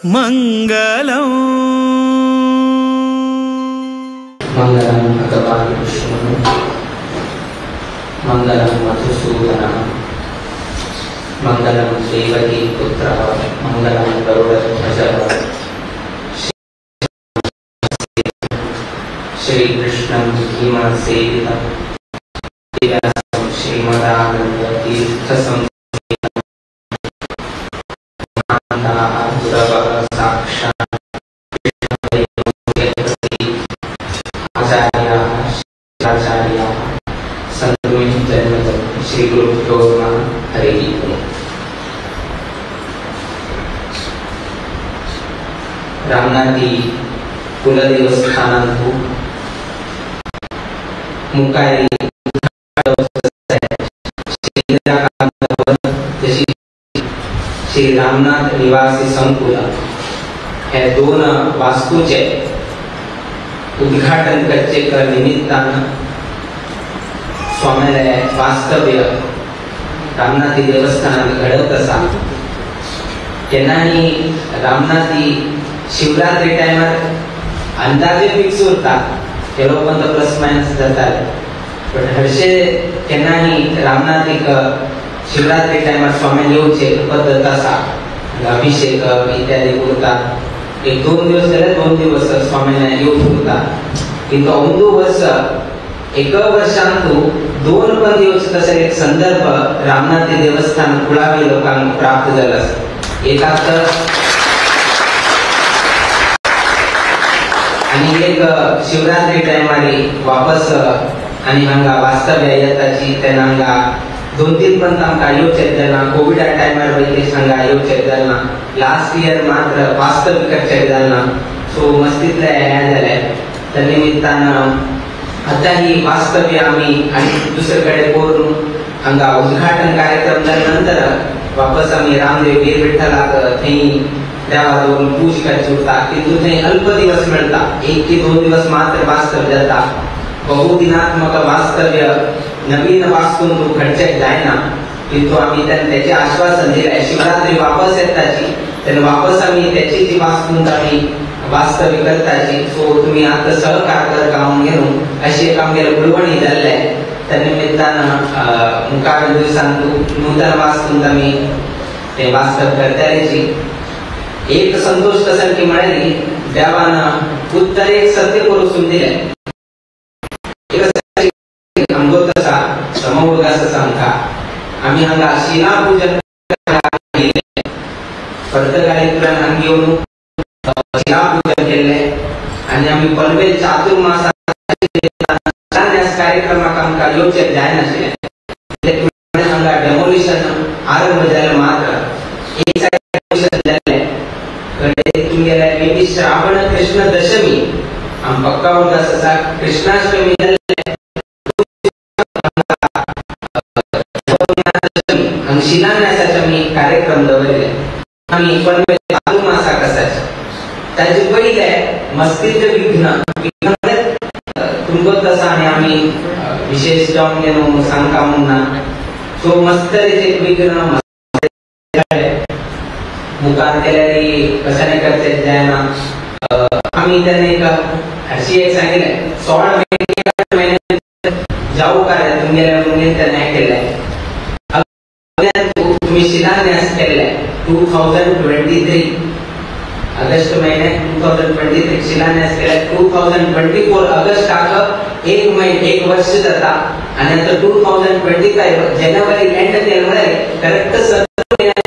मंगलम। मंगलम भगवान विष्णु मंगलम मधुसूदन मंगलम देवकी पुत्र मंगलम गरुड़ध्वज श्री कृष्णं भीमा सेवितं श्रीमदानंद तीर्थ संसेवितं गुरवः साक्षात् आचार्याः आचार्याः संतु जन्मदं श्री गुरुभ्यो नमः। हरिः ओम्। रामनाथी कुलदेवस्थानांतु मुकाई श्री रामनाथ निवासी संकुल हे दोन वास्तूचे उद्घाटन करचे निमित्तान स्वाम्याले वास्तव्य रामनाथी देवस्थानात घडत आसा। केन्नाय रामनाथी शिवरात्री टायमार अंदाजे फिक्स उरता, केलो पण तो प्लस मायनस जाताले, बट हरशे केन्नाय रामनाथीक शिवरात्री टायमार स्वामी येवचे पद्दत आसा, अभिषेक इत्यादी उरता। एक दोन दिवस जाल्यार दोन दिवस स्वामीने येवच उरता, किंतु अंदू वर्स एक वर्षांतु दोन पण दिवस तसो एक संदर्भ रामनाथी देवस्थान कुळावी लोकांक प्राप्त जालो आसा। एक आसा आनी एक शिवरात्री टायमार वापस आनी हांगा वास्तव्य येताची तेन्ना हांगा दोन तीन पण आमकां येवचें जालें ना, कोविडा टायमार वयतेश हांगा येवचें जालें ना, लास्ट इयर मात्र वास्तव्य करचें जालें ना, सो मस्तीतलें हें जालें। त्या निमित्तान आतां ही वास्तव्य आमी आनी दुसरे कडेन करून हांगा उद्घाटन कार्यक्रम जाल्या नंतर वापस आमी रामदेव वीर विठ्ठलाक थंय देवा दवरून पूज करची उरता, किंतु थंय अल्प दिवस मेळटा, एक की दोन दिवस मात्र वास्तव्य जाता। बहुदिनात्मक वास्तव्य नवीन वास्तून तू खर्चेक जायना, किंतु आमी तेन्ना तेचें आश्वासन दिलें शिवरात्री वापस येताची तेन्ना वापस आमी तेची जी वास्तूंत आमी वास्तव्य करताची, सो तुमी आतां सहकार करता म्हणून घेवन अशी एक आमगेले उलोवणी जाल्लें। त्या निमित्तान मुखार दिवसांत नूतन वास्तूंत आमी तें वास्तव्य करतालीची। एक संतोष कसन की म्हळ्यार देवान उत्तरेक सत्य करून दिलें। आमगो समवर्गास आमकां आमी हांगा शिलापूजन पर्तगाळींतल्यान हांगा येवन शिलापूजन केल्लें आनी आमी पनवेल चातुर्मास कार्यक्रमाक आमकां येवचें जायनाशिल्लें, हांगा डेमोलिशन आरंभ जालें, मात्र एक सायड डेमोलिशन जालें कडे तुमगेले मे बी श्रावण कृष्ण दशमी आम पक्का उरदास आसा कृष्णाष्टमी जालें शिलान्यासाचे आमी कार्यक्रम दवरले। आमी पनवेल चातुर्मासाक आसाचे ताजे पयले मस्तीचे विघ्न विघ्न तुमगोत आसा आनी आमी विशेष जावन न्हू सांगता म्हूण ना, सो मस्तरेचे विघ्न मुखार केल्यार कशाने करचें जायना। आमी तेन्ना एक हरशी एक सांगिल्लें 16 म्हयने जावं काय तुमगेले म्हणून तेन्ना हें केल्लें। तुम्ही शिलान्यास केल्ले 2023 ऑगस्ट महिन्यात 2023 शिलान्यास केले, 2024 ऑगस्टाक एक महिने एक वर्ष जाता आनी आतां 2025 जानेवारी एंड केले म्हळ्यार करेक्ट 7 महिन्यात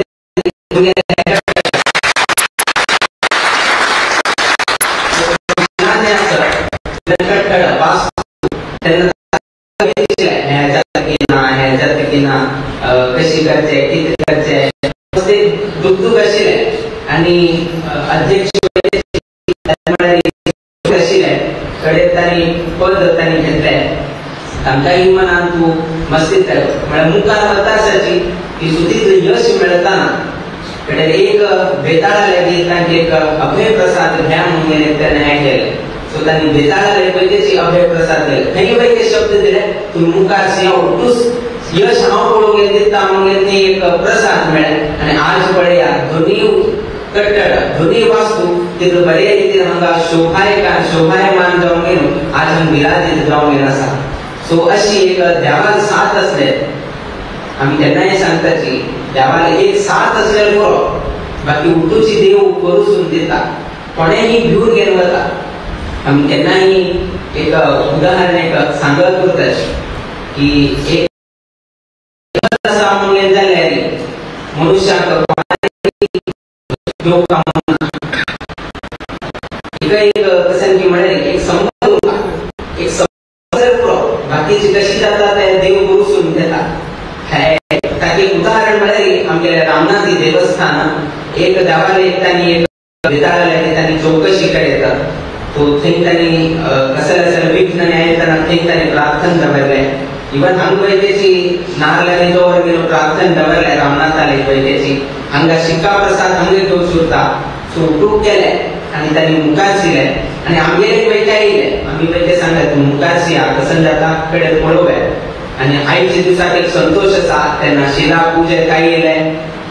शिलान्यास तेन्ना हें जाता की ना, हें जाता की ना, कशी करचे कितें करचे ते दुखदुख आशिल्लें आनी अध्यक्ष आशिल्ले कडेन तांणी पद तांणी घेतलें। तांकांय मनान तूं मस्तीत म्हळ्यार मुखार वता आसाची की सुदीत यश मेळटा ना, कडेन एक बेताळा लागीं तांकां एक अभय प्रसाद घ्या म्हणून तेन्ना हें केलें। सो तांणी बेताळा पयलींच अभय प्रसाद दिले, थंय पयलीं शब्द दिले तूं मुखार उठूस यश हांव पळोवंक दिता म्हणून ती एक प्रसाद मेळ्ळें। आनी आज पळया दोनूय कट्टड दोन्ही वास्तू तितलो बरे रितीन हांगा शोभायमान जावन घेवन आज हांगा विराजीत जावन घेवन आसा. सो अशी एक देवाक साथ असले आमी केन्नाय सांगताची देवाक एक साथ असल्यार पुरो, बाकी उठूची देव करूसून दिता, कोणेंय भिवन घेवन वता. आमी केन्नाय एक उदाहरण एक सांगत उरता की एक आसा म्हणून जाल्यार मनुष्याक एक कशें की म्हळ्यार एक समज उरता, एक समज पुरो, बाकीची कशी जाता ते देव करूसून दिता. ताके उदाहरण म्हळ्यार आमगेले रामनाथी देवस्थान एक देवालय तांणी एक वेताळालय तांणी चौकशी कडेन तो थंय तांणी कसले कसले विघ्न आयतना थंय तांणी प्रार्थना दवरलें. इवन हांगा पळय नारलांनी दवर गेलो प्रार्थना दवरलें रामनाथालय पळय हांगा शिक्का प्रसाद हांगा घेवन उरता. सो उठूक केले आनी तांणी मुखार शिले आनी आमगेले पळय आयले आमी पळय सांगले तूं मुखार शिया कसन जाता कडेन पळोवया. आनी आयच्या दिसाक एक संतोश आसा तेन्ना शिला पूजा काय येयले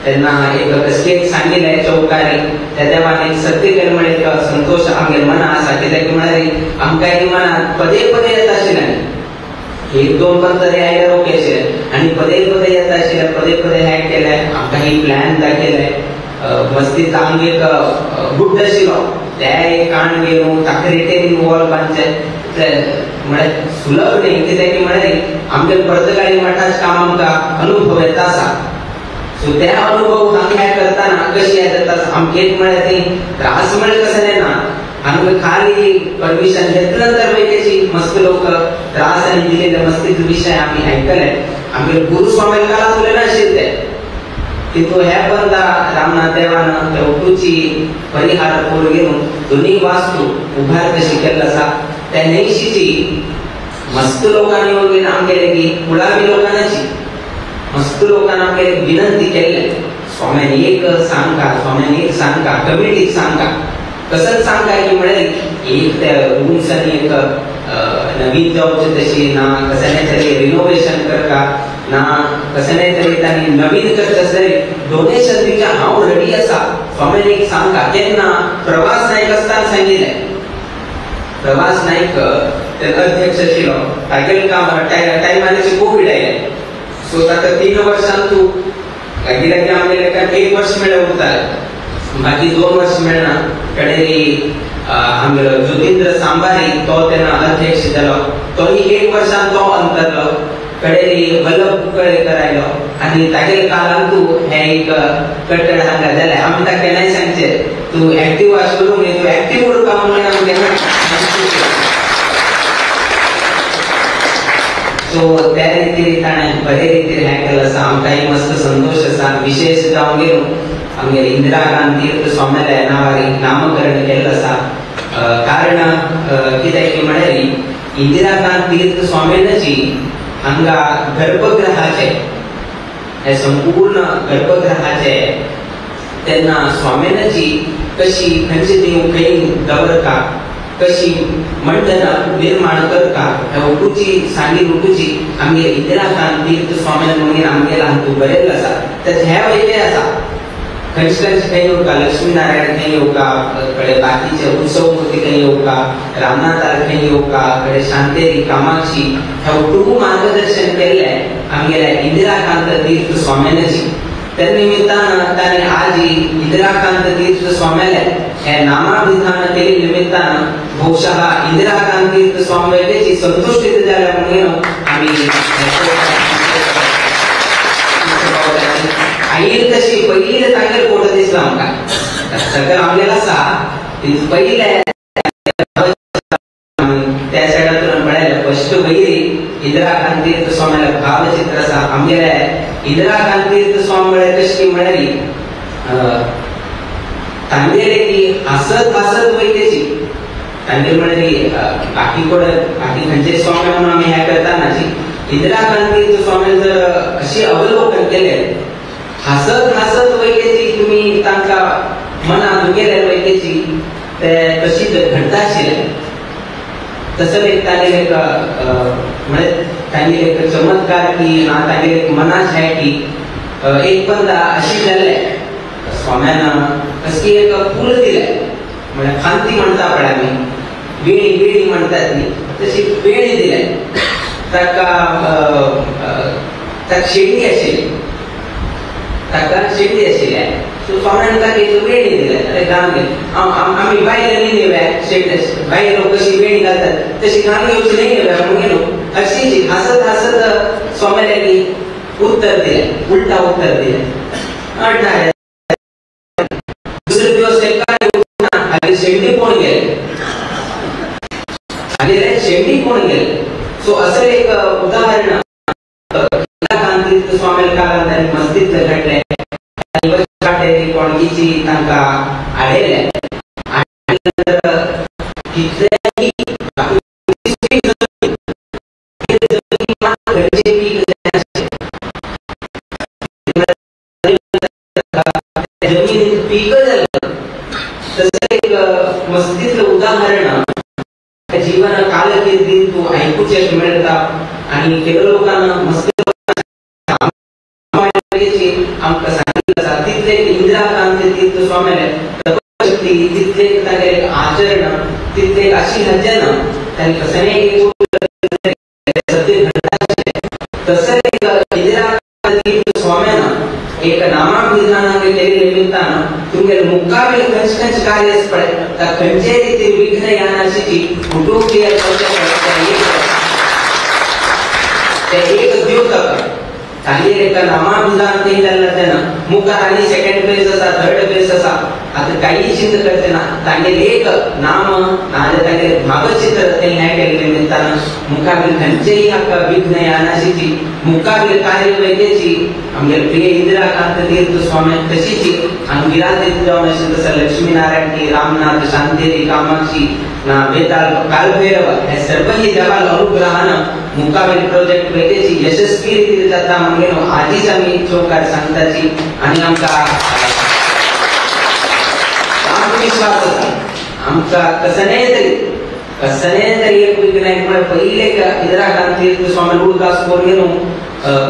तेन्ना एक कसकेक सांगिल्लें चौकारी त्या देवान एक सत्य केलें म्हळ्यार एक संतोश आमगे मना आसा. कित्याक म्हळ्यार आमकां एक मनात पदे पदे येता आशिल्लें, एक दोन पण तरी आयल्यार ओके आशिल्लें आनी पदे पदे येता आशिल्लें, पदे पदे हें केलें आमकां ही प्लॅन दाखयलें. मस्तीत आमगे एक गुड्ड आशिल्लो ते एक काण घेवन ताका रिटेनिंग वॉल बांदचें म्हळ्यार सुलभ न्ही, कित्याक म्हळ्यार आमगे पर्तगाळी मठाच काम आमकां अनुभव येता आसा. सो ते अनुभव हांगा हें करतना कशी येता आमकां एक म्हळ्यार ती त्रास म्हळ्यार कशें येना, हांगा खाली परमिशन घेतलं नंतर पळय मस्त लोक त्रास आनी दिलेले मस्तीत विशय आमी आयकले. आमगे गुरुस्वामी काळांत उलयनाशिल्ले ते तितू हे पंदा रामनाथ देवान त्या उठूची परिहार करून घेवन दोन्ही वास्तू उभार कशी केल्लो आसा त्या न्हयशीची मस्त लोकांनी येवन आमगेले की कुळावी लोकांची मस्त लोकांना आमगेले विनंती केल्ले स्वाम्यान एक सांगका, स्वाम्यान एक सांगका, कमिटीक सांगका, कसंच सांगका की म्हळ्यार एक त्या रूम्सांनी एक नवीन जावचें तशी ना कशें तरी रिनोवेशन करका ना कशें तरी तांणी नवीन करचें आसल्यार डोनेशन दिवचें हांव रेडी आसा. स्वाम्यान एक सांगका केन्ना प्रवास नायक आसतना सांगिल्लें, प्रवास नायक ते अध्यक्ष आशिल्लो तागेलें काम टायमार कोवीड आयलें. सो ताका 3 वर्सां तूं लागीं लागीं आमगेले 1 वर्स मेळ्ळें उरतालें, बाकी 2 वर्स मेळना. कडेन आमगेलो ज्योतिंद्र सांबारी तो तेन्ना अध्यक्ष जालो, तोय 1 वर्सान तो अंतरलो. कडेन वल्लभ कुंकळेकर आयलो आनी तागेले काळांत तूं हें एक कट्टड हांगा जालें. आमी ताका केन्नाय सांगचें तूं एक्टीव आशिल्लो न्ही, तूं एक्टीव उरपा म्हणून आमी केन्ना. सो त्या रितीन ताणें बरे रितीन हें केलें आसा, आमकांय मस्त संतोश आसा. विशेश जावन घेवन आमगेले इंदिरा गांधी स्वाम्याल्या नांवार नामकरण केल्लें आसा. कारण कित्याक की म्हळ्यार इंदिरा गांधी स्वाम्याची हांगा गर्भगृहाचे हे संपूर्ण गर्भगृहाचे तेन्ना स्वाम्याची कशी खंयचे देव खंय दवरता कशी मंडना निर्माण करता ह्या उठूची सांगी उठूची आमगे इंदिरा गांधी स्वाम्यान म्हणून आमगेला हातूंत बरयल्लें आसा. तर हे वयले आसा खंयचे खंयचे खंय येवका, लक्ष्मीनारायण खंय येवका, कडे बाकीचे उत्सव मूर्ती खंय येवका, रामनाथार खंय येवका, कडे शांतेरी कामाक्षी ह्या उठू मार्गदर्शन केल्लें आमगेल्या इंदिराकांत तीर्थ स्वाम्याची. त्या निमित्तान तांणी आज इंदिराकांत तीर्थ स्वाम्याले हे नामाभिधान केले निमित्तान बहुशः इंदिराकांत तीर्थ स्वाम्याची संतुष्टी जाल्या म्हणून आमी आईल तशी पयलीं तांगेर फोटो दिसला आमकां सगळें आमगेलो आसा. पयलें त्या सायडांतल्यान पळयलें फस्ट वयरी इंदिरा गांधी स्वाम्याले भावचित्र आसा. आमगेले इंदिरा गांधी स्वामी म्हळ्यार कशी म्हळ्यार तांगेले की हासत हासत वयतेची तांगेले म्हळ्यार बाकी कोण बाकी खंयचे स्वामी म्हणून आमी हें करता नाची. इंदिरा गांधी स्वामी जर अशी अवलोकन केलें हासत हासत वयतेची तुमी तांकां मनां दुगेले वयतेची ते तशीच घडटा आशिल्लें. तसं एक तांगेले एक म्हळ्यार तांगेले एक चमत्कार की ना तांगेले एक मनाच है की एक पंदा अशी जाल्लें स्वाम्यान असली एक फूल दिलें म्हळ्यार खांती म्हणटा पळय आमी वेणी वेणी म्हणटात न्ही तशी वेणी दिले ताका ताका शेंडी आशिल्ली ताका शेंडी आशिल्ली सो स्वाम्यान ताका एक वेणी दिले अरे घालून घे आमी बायल न्ही न्ही शेंडी बायल लोक कशी वेणी घालतात तशी घालून घेवची न्ही न्ही म्हणून गेलो अशी हासत हासत स्वाम्याली उत्तर दिले उलटा उत्तर दिले अडणार दुसरे दिवस हागे शेंडी कोण गेले हागे शेंडी कोण गेले. सो असं एक उदाहरण स्वामी काळात मस्तीत घडले कोणगीची तांकां हाडयले आनी कितलेही जमीन पीक जालें. तसं एक मस्तीतलं उदाहरण जीवन कालकिर्दीत तूं आयकुचें मेळटा आनी केलो लोकांना मस्ती आमकां सांगिल्लें आसा तितले इंदिरा गांधी तीर्थ स्वाम्याले तपशक्ती तितले तागेलें एक आचरण तितले एक अशी हज्जन तांणी कसलें एक सत्य घडटा आशिल्लें. तसं एक इंदिरा गांधी तीर्थ स्वाम्यान एक नामाभिधान केल्ले निमित्तान तुमगेले मुखावेले खंयचे खंयचे कार्य पळय खंयचे रितीन विघ्न येनाशिची उटोक्रिया करचें ते एक द्योतक तांगेर एक नामाभिधान ते जाल्लें तेन्ना मुखार आनी सेकंड प्लेस आसा थर्ड प्लेस आसा आतां कांय चिंता करचे ना तांगेर एक नाम नाजाल्यार तांगेर भावचित्र ते हें केल्ले निमित्तान मुखावेले खंयचेय हाका विघ्न येनाशिची मुखावेले कार्य वैद्याची आमगेले प्रिय इंदिरा कांत तीर्थ स्वामी तशीच अंगिरातीर्थ जावन आशिल्लें तसो लक्ष्मीनारायण रामनाथ शांतेरी कामाक्षी ना बेताल कालभैरव हे सर्वही देवाल अनुग्रहान मुखावेले प्रोजेक्ट वैद्याची यशस्वी रितीन जाता म्हणून आजीच आमी चौकार सांगताची आनी आमकां आत्मविश्वास आसा आमकां कसनेय तरी एक विघ्न म्हळ्यार पयलें इंदिरा गांधी तीर्थ स्वामी उडगास करून घेवन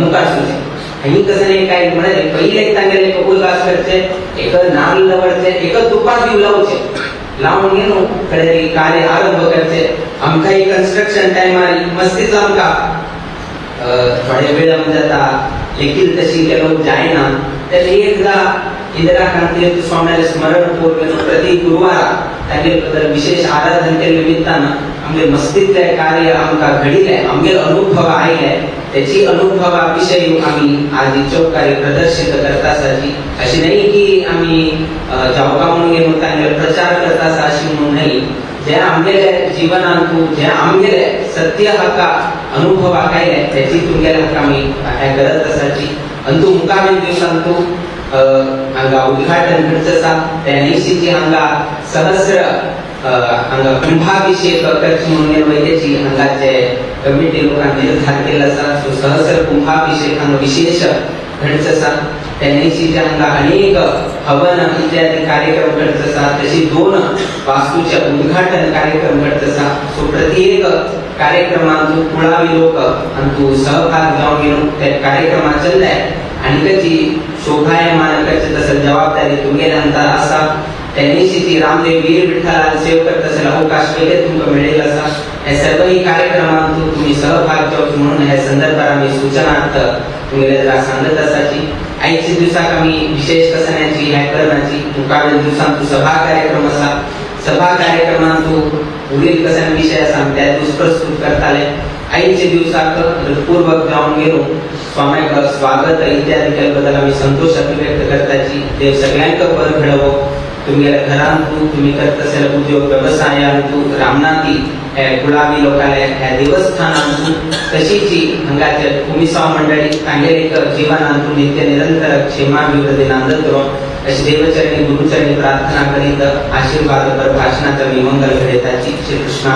मुखार सरचें आनी कसनेय काय म्हळ्यार पयलें तांगेलें एक उडगास करचें एक नाल्ल दवरचें एक तुपाक दिव लावचें लावन घेवन कडेन कार्य आरंभ करचें. आमकां एक कन्स्ट्रक्शन टायमार मस्तीच आमकां थोडे वेळ जाता लेखील तशी केलो जायना तेन्ना एकदां इंदिरा गांधी स्वाम्याले स्मरण करून प्रति गुरुवारा तांगेले बद्दल विशेष आराधन केल्ले निमित्तान आमगे मस्तीतलें कार्य आमकां घडिल्लें आमगेले अनुभव आयले त्याची अनुभवा विशयी आमी आज चौकार्य प्रदर्शित करता आसाची. अशी न्हय की आमी जावका म्हणून घेवन तांगेलो प्रचार करता आसा अशी म्हणून न्हय जे आमगेले जिवनांतू जे आमगेले सत्य हाका अनुभवाक आयले त्याची तुमगेले हाका आमी हें करत आसाची. अंतू मुखावेल दिवसांतू हांगा उद्घाटन घडचें आसा त्या निशीची हांगा सहस्र हांगा कुंभाभिषेक करचें म्हणून वैद्याची हांगाचे कमिटी लोकांनी निर्धार केल्लो आसा. सो सहस्र कुंभाभिषेक हांगा विशेष घडचें आसा. त्या निशीचे हांगा अनेक हवन इत्यादी कार्यक्रम घडचे आसा. तशी 2 वास्तूचे उद्घाटन कार्यक्रम घडचे आसा. सो प्रत्येक कार्यक्रमांतू कुळावी लोक अंतू सहभाग जावन घेवन त्या कार्यक्रमात चल्ले आनी ताची शोभायमान करचें तसं जबाबदारी तुमगेल्या हातार आसा. त्या निशीची रामदेव वीर विठ्ठलान सेव करता आसतना अवकाश पयले तुमकां मेळिल्लो आसा. हे सर्वही कार्यक्रमांतू तुमी सहभाग जावचो म्हणून हे संदर्भार आमी सूचनार्थ तुमगेले जरा सांगत आसाची. आयच्या दिवसाक आमी विशेष कसण्याची ह्या करणाची मुखावेल दिवसांतू सभा कार्यक्रम आसा. सभा कार्यक्रमांतू उरील कसन विशय आसा आमी त्या दीस प्रस्तुत करताले. आयच्या दिवसाक हृत्पूर्वक जावन गेलो स्वाम्याक स्वागत इत्यादी केल्ले बद्दल आमी संतोष अभिव्यक्त करताची. देव सगळ्यांक बरें घडोवो तुमगेल्या घरांतू तुमी करता आसलेल्या उद्योग वेवसायांतू रामनाथी हे कुळावी लोकांले ह्या देवस्थानांतू तशीच हांगाचे कुमिसांव मंडळी तांगेले एक जिवनांतू नित्य निरंतर क्षेमाभिवृद्धी नांदत राव अशी देवचरणी गुरुचरणी प्रार्थना करीत आशीर्वाद पर भाषणाचा मी मंगल घडयताची. श्री कृष्णा.